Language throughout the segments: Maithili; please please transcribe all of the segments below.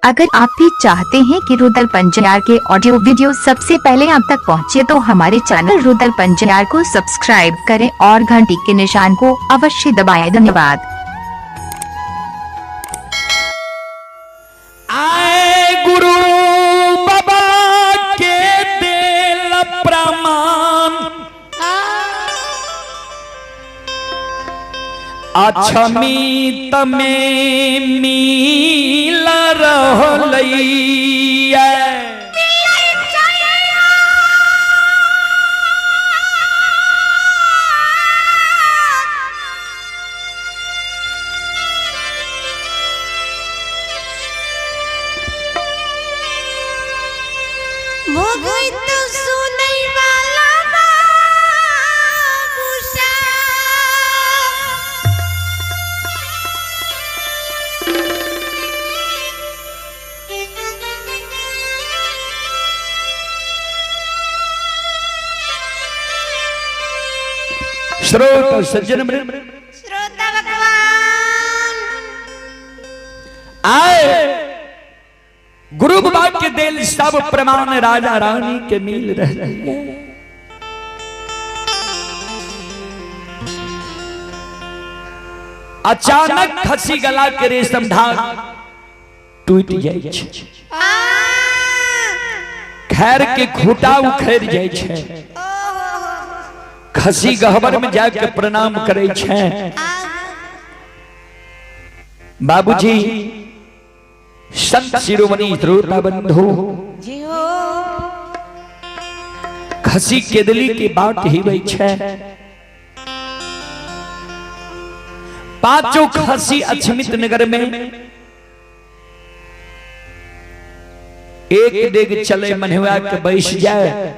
अगर आप भी चाहते हैं कि रुदल पंजियार के ऑडियो वीडियो सबसे पहले आप तक पहुंचे तो हमारे चैनल रुदल पंजियार को सब्सक्राइब करें और घंटी के निशान को अवश्य दबाएं। धन्यवाद। आए गुरु बाबा के देल प्रमाण अक्षमी तमे मिल रहलैया। भोगैत सुनै वाला बाबू साहब। श्रोत सज्जन वृंद, श्रोता भगवान आए गुरु बाबा के दिल सब प्रमाण राजा रानी के मिल रहे। अचानक खसी गला के रेशम धाग टूट जाय छै, खैर के खूटा उखड़ जाय छै। खसी गहबर में जाके प्रणाम करे छै। बाबूजी संत शिरोमणि श्रोता बंधु, जी हो खसी केदली के बाट हिबै छै। पांचों खसी अछमित नगर में एक डेग चले मनहुआ के बैस जाए।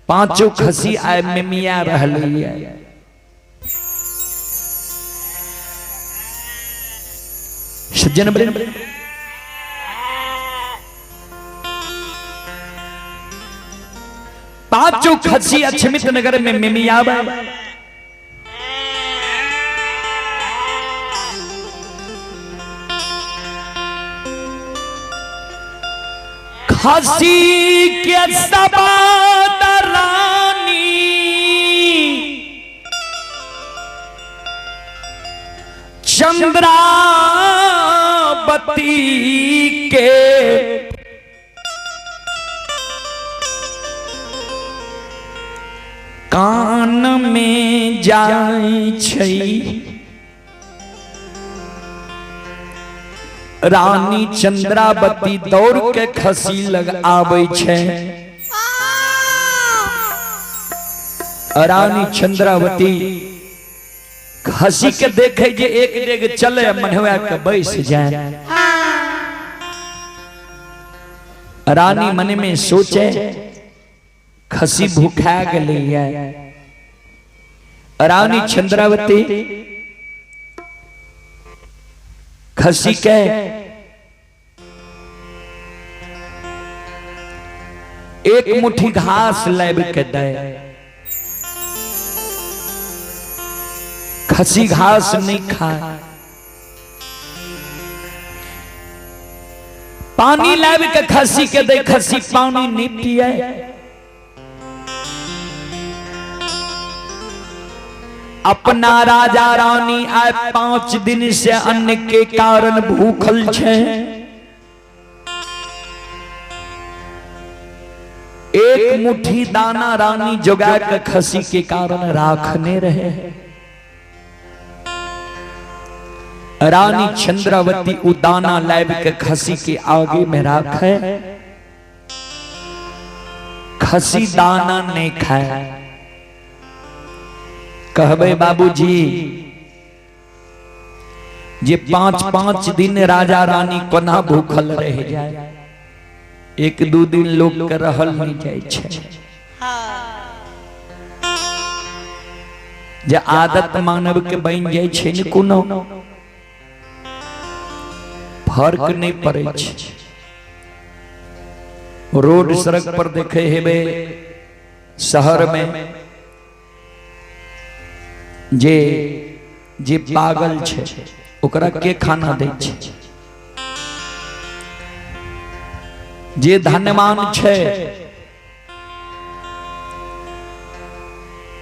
पांचों खसी आए मिमिया रहली है। सज्जन वृंद, पांचों खसी अछमित नगर में मिमियावे। खसी के सबाद रानी चंद्रावती के कान में जाय छै। रानी चंद्रावती दौड़ के खसी लग आबै छै। रानी चंद्रावती खसी के देखे जे एक डेग चले मनहुआ के बैस जाए। रानी मन में सोचे खसी भूखा गई है। रानी चंद्रावती खसी के एक मुट्ठी घास लाब के दे। खसी घास नहीं खाए, पानी लाब के खसी के दे, खसी पानी नहीं पिए। अपना राजा रानी आए 5 दिन से अन्न के कारण भूखल छे। एक मुट्ठी दाना रानी जोगा के खसी के कारण राखने रहे। रानी चंद्रावती उ दाना लाब के खसी के आगे में राखे, खसी दाना नहीं खाए। कहबे बाबूजी जे 5-5 दिन राजा रानी कोना भूखल रह जाए, 1-2 दिन लोग के रहल नहीं जाए छे। जे आदत मानव के बन जाए छे ने कोनो फर्क नहीं पड़े छे। रोड सड़क पर देखे हेबे शहर में जे जे पागल छे ओकरा के खाना दै छे? जे धनवान छै,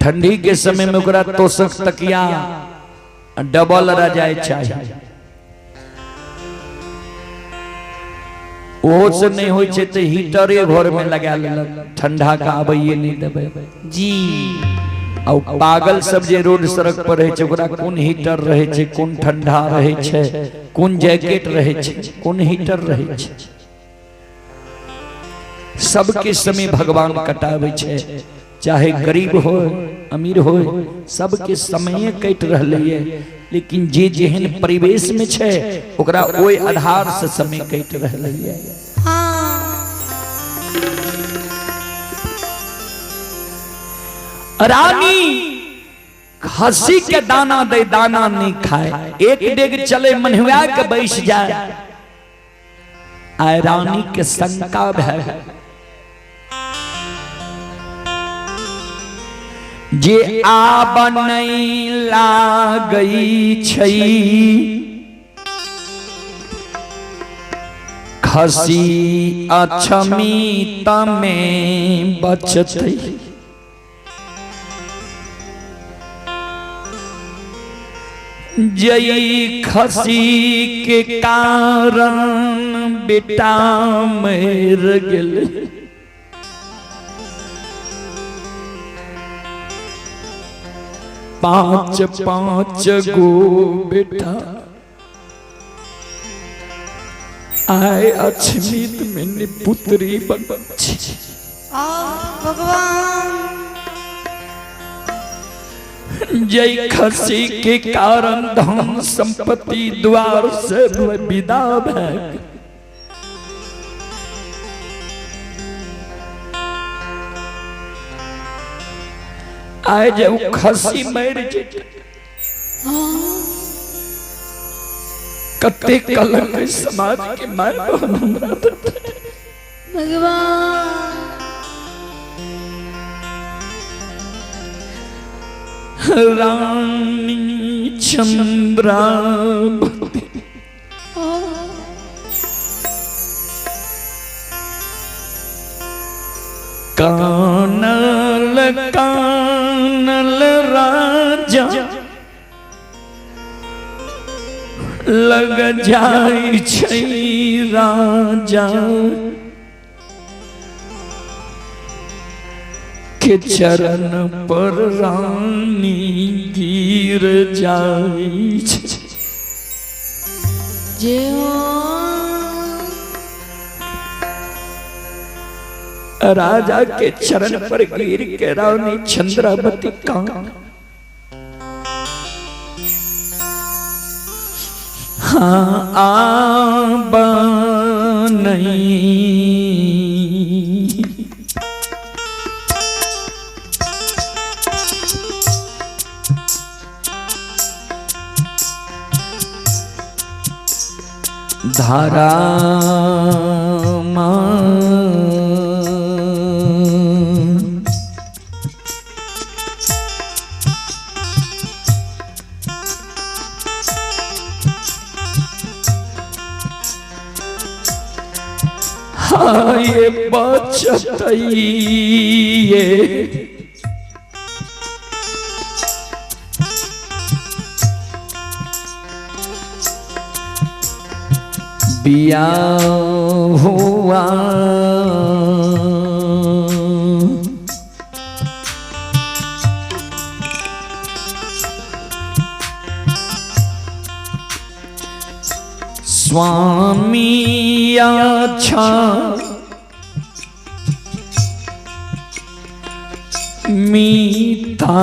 ठंडी के समय में ओकरा तोशक तकिया डबल रजाई चाही। ओहो से नहीं होइ छै तऽ हीटरे घर में लगा लेलक, ठंडा के आबैये नहीं देबै जी। आ पागल सब जे रोड सड़क पर रहै छै, ओकरा कोन हीटर रहै छै, कोन ठंडा रहै छै, कोन जैकेट रहै छै, कोन हीटर रहै छै। सबके समय भगवान कटाबै छै, चाहे गरीब हो अमीर हो, सबके समय कटि रहलै। लेकिन जे जेहन परिवेश में छै ओकरा ओहि आधार से समय कटि रहलै। रानी खसी के दाना दे, दाना नहीं खाए, एक डेग चले मन्हुआ के बैस जाए। आय रानी के शंका भय जे आब नहीं लागई छै खसी अछमी तमे बचतै। जई खसी के कारण बेटा मर गेल, पांच पांच गो बेटा आए अछमित में पुत्री बन। भगवान जय खसी के कारण धन संपत्ति द्वार से विदा भय। आए जे खसी मर जेतै, कते कलंक समाज के माय बहन हमरा देतै। भगवान रानी चंद्रावती कानल कानल राजा लग जाय छै राजा के चरण पर रानी गिर जाय छै। राजा के चरण पर गिर के रानी चंद्रावती का हाँ आब नहीं धारा हाँ ये बचतइये बिया हुआ स्वामी अच्छा मीता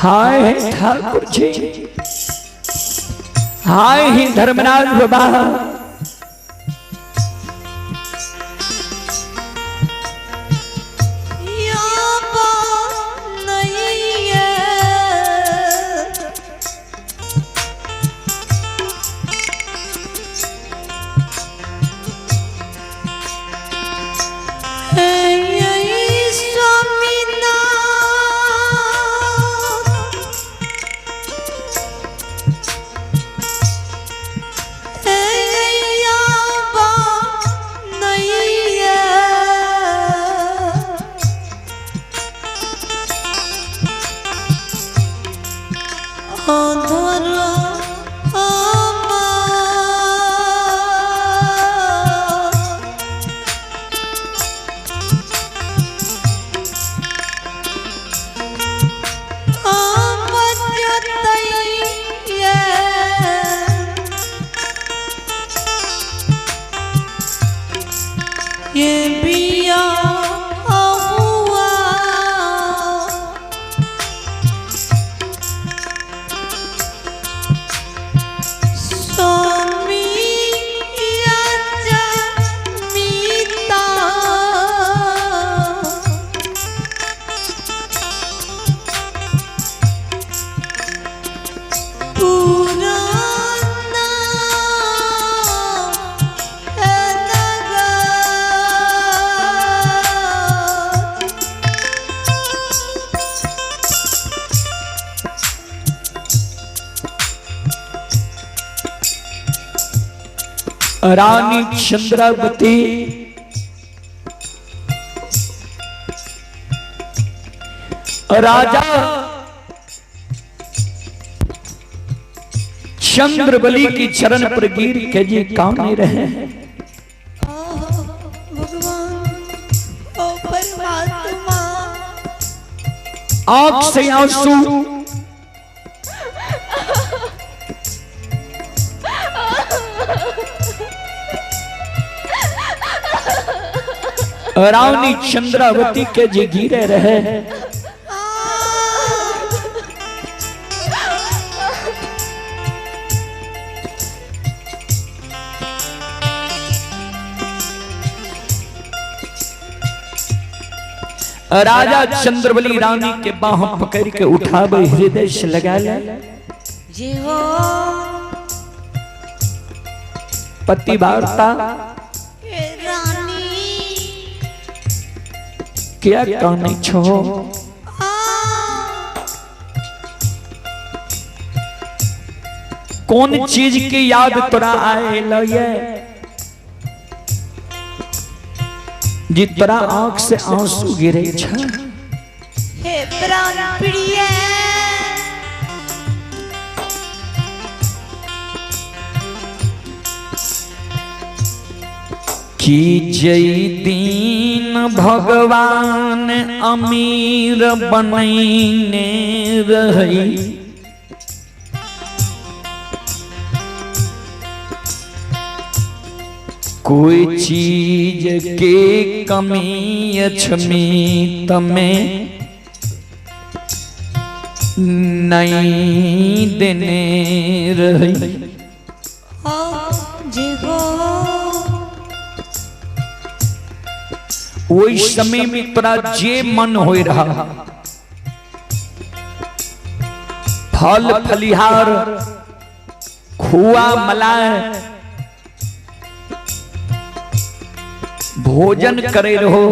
हाय ठाकुर जी, हाय ही धर्मनाथ बाबा। रानी चंद्रावती राजा चंद्रबली की चरण पर गिर के जी कामने रहे हैं। भगवान ओ परमात्मा, आंख से आंसू, रानी चंद्रावती के जी गिरे रहे। राजा चंद्रबली रानी के बाह पकड़ के उठावे, हृदय से लगा ले। जी हो पति वार्ता रानी क्या कहने छो, कौन चीज की याद तोरा आए ये जी तोरा आंख से आंसू गिरे छ। हे प्राण प्रिय, कि जय दीन भगवान अमीर बनैने रही, कोई चीज के कमी अछमी तमें नहीं देने रही। जी हो ओहि समय में तोरा जे मन हो रहा, फल फलिहार खुआ मलाई भोजन करे रहो,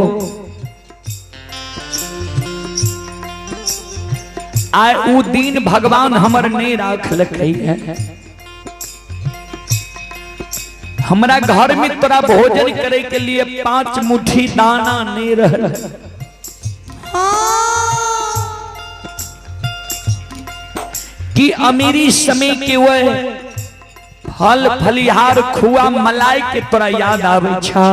आए उ दिन भगवान हमर नहीं राख लखई है। हमरा घर में तोरा भोजन करे के लिए 5 मुट्ठी दाना नहीं रह। कि अमीरी समय के वह फल फलिहार खुआ मलाई के तोरा याद आवे छा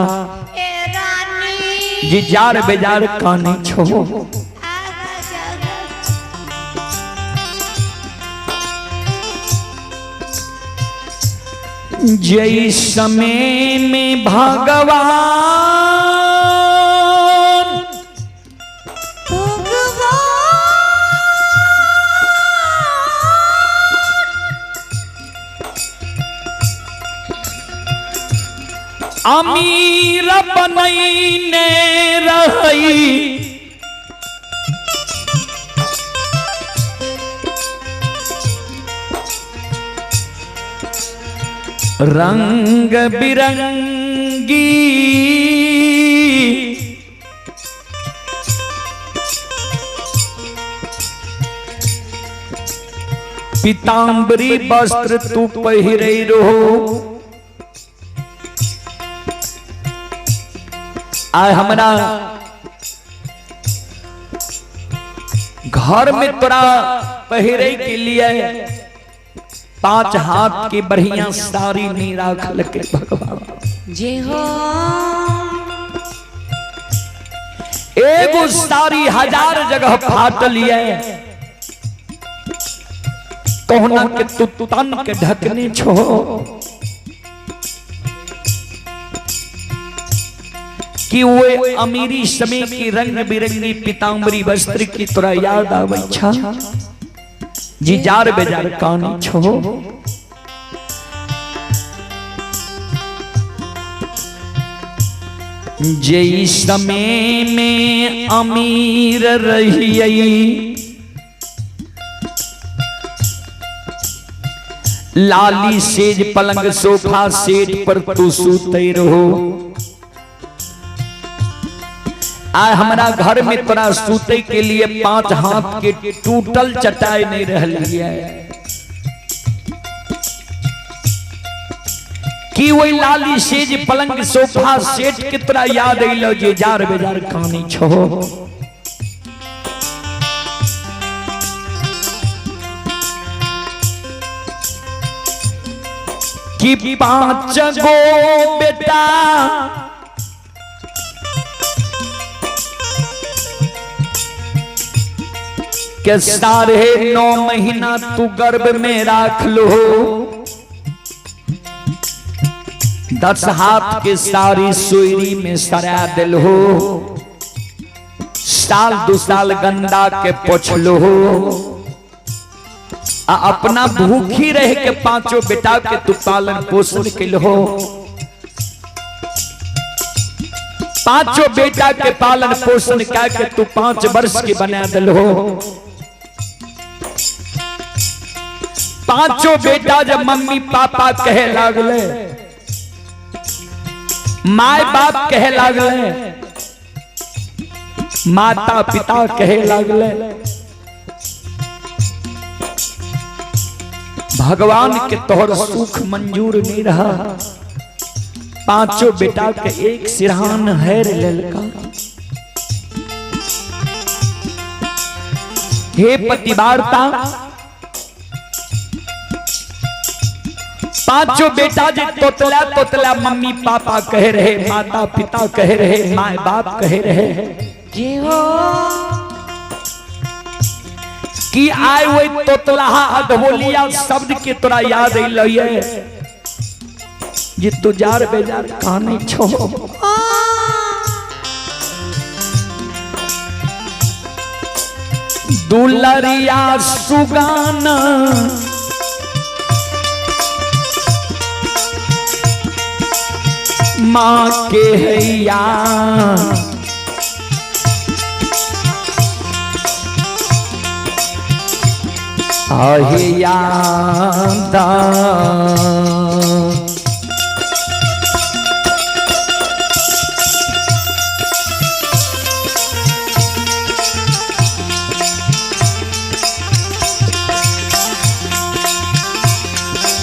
जी जार बेजार काने छो। जय समय में भगवान अमीर बनैने रही, रंग बिरंगी पीताम्बरी वस्त्र तू पहिरे रहो। आय हमरा घर में तोरा पहिरे के लिए 5 हाथ के बढ़िया साड़ी नहीं राखल के भगवान। जे हो एगो साड़ी 1000 जगह फाटल ये, कहुना के तू तन के ढकने छो। कि वो अमीरी समय की रंग बिरंगी पीताम्बरी वस्त्र की तोरा याद आवे छा, जी जार बेजार कानी छो। जे समय में अमीर रहियई, लाली सेज पलंग सोफा सेट पर तू सूते रहो। आय हमरा घर में तोरा सूते के लिए 5 हाथ के टूटल चटाई नहीं रहली है। कि वही लाली सेज पलंग सोफा सेट के तोरा याद अइलो जे जार बेजार कानी छो। कि 5 गो बेटा के 9.5 महीना तू गर्भ में राख लो, 10 हाथ के सारी सुईरी में सरा दिल हो, साल 2 साल गंदा के पोछ लो, आ अपना भूखी रह के 5 बेटा के तू पालन पोषण के लो। 5 बेटा के पालन पोषण क्या के तू 5 वर्ष के बना दिल हो। 5 बेटा जब मम्मी पापा कहे लागले, my बाप कहे लागले, माता पिता कहे लागले, भगवान के तोहर सुख मंजूर नहीं रहा। 5 बेटा के एक सिरहान हैर ललका। हे पतिवार्ता, 5 बेटा जे तोतला तोतला मम्मी पापा कहे रहे, माता पिता कहे रहे, माए बाप कहे रहे, जे हो कि आए वही तोतलाहा अधबोलिया शब्द के तोरा याद अइलो ये जे तू जार बेजार काने छो। दुलरिया सुगाना माँ के हैया, आहे यादा।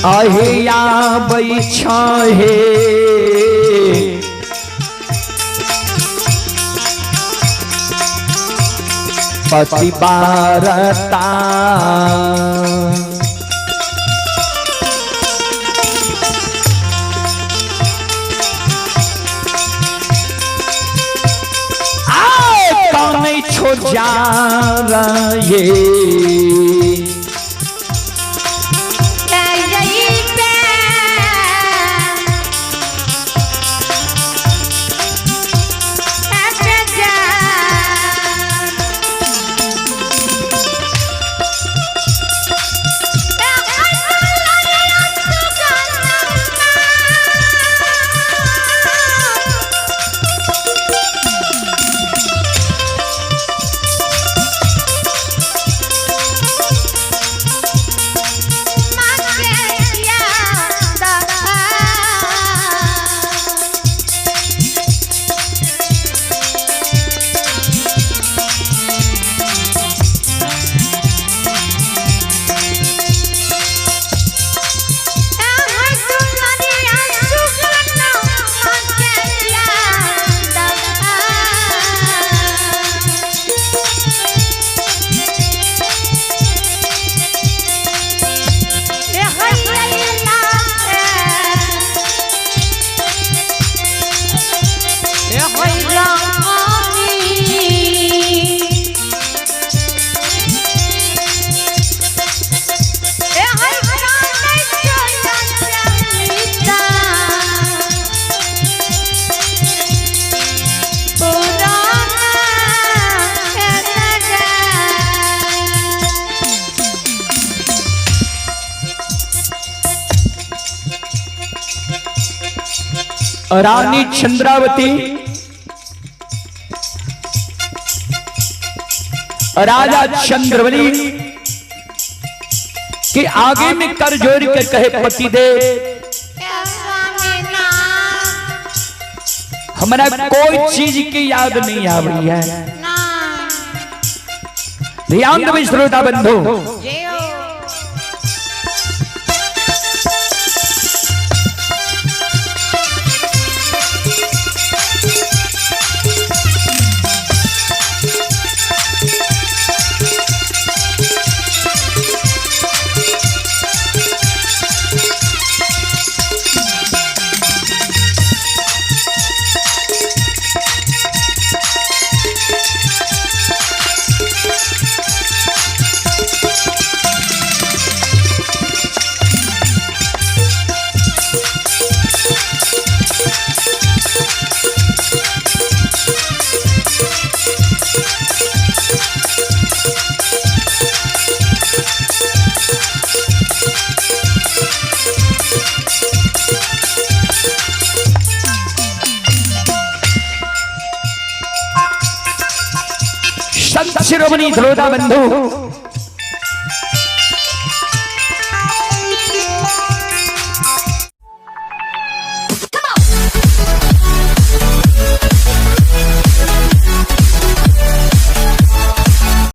आहे आबै छहे पति बारता, कानै छो जा रहे रानी चंद्रावती राजा चंद्रबली के आगे में कर जोड़ के कहे पति दे हमारा कोई चीज की याद नहीं आ रही है। ध्यान दे श्रोता बंधु, संत शिरोमणि श्रोता बंधु,